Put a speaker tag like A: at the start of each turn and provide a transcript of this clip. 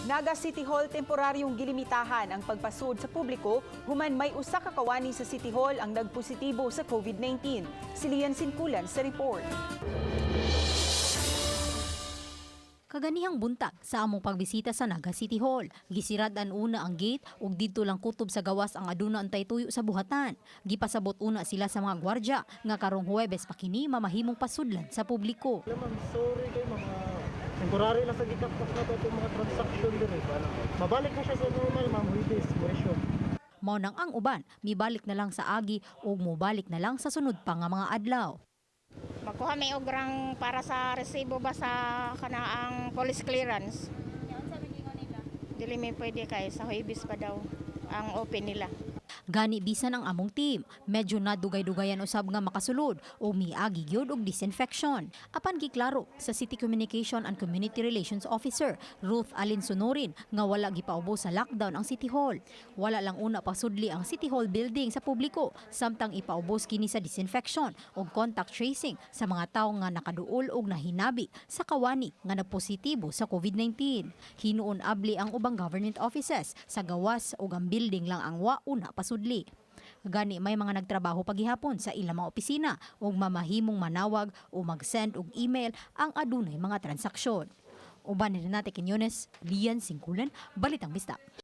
A: Naga City Hall, temporaryong gilimitahan ang pagpasud sa publiko human may usa ka kawani sa City Hall ang nagpositibo sa COVID-19. Si Lian Sinkulan sa report.
B: Kaganihang buntag sa among pagbisita sa Naga City Hall, gisirad-an una ang gate ug didto lang kutob sa gawas ang aduna antay tuyo sa buhatan. Gipasabot una sila sa mga gwardya nga karong Huwebes pa kini mamahimong pasudlan sa publiko.
C: Wala, ma'am, sorry kay mga temporary lang sa gikapkap na to itong mga transaction din eh. Mabalik na siya sa normal, ma'am, Huwebes, Mauricio.
B: Mao nang ang uban mibalik na lang sa agi ug mobalik na lang sa sunod pa nga mga adlaw.
D: Magkuha may ograng para sa resibo ba sa kanaang police clearance. Dili may pwede kay sa Huwebes pa daw ang open nila.
B: Gani bisan ang among team, medyo nadugay-dugayan usab nga makasulod o miagi gyud og disinfection. Apan giklaro sa City Communication and Community Relations Officer Ruth Alin Sonorin nga wala gipaubos sa lockdown ang City Hall. Wala lang una pasudli ang City Hall building sa publiko samtang ipaubos kini sa disinfection ug contact tracing sa mga tawo nga nakaduol og nahinabi sa kawani nga napositibo sa COVID-19. Hinuon abli ang ubang government offices sa gawas ug ang building lang ang wa una pasudli. Gani may mga nagtrabaho pagihapon sa ilang mga opisina ug mamahimong manawag o mag-send og email ang adunay mga transaksyon. Uban ni Renate Quiñones, Lian Singkulan, Balitang Bisdak.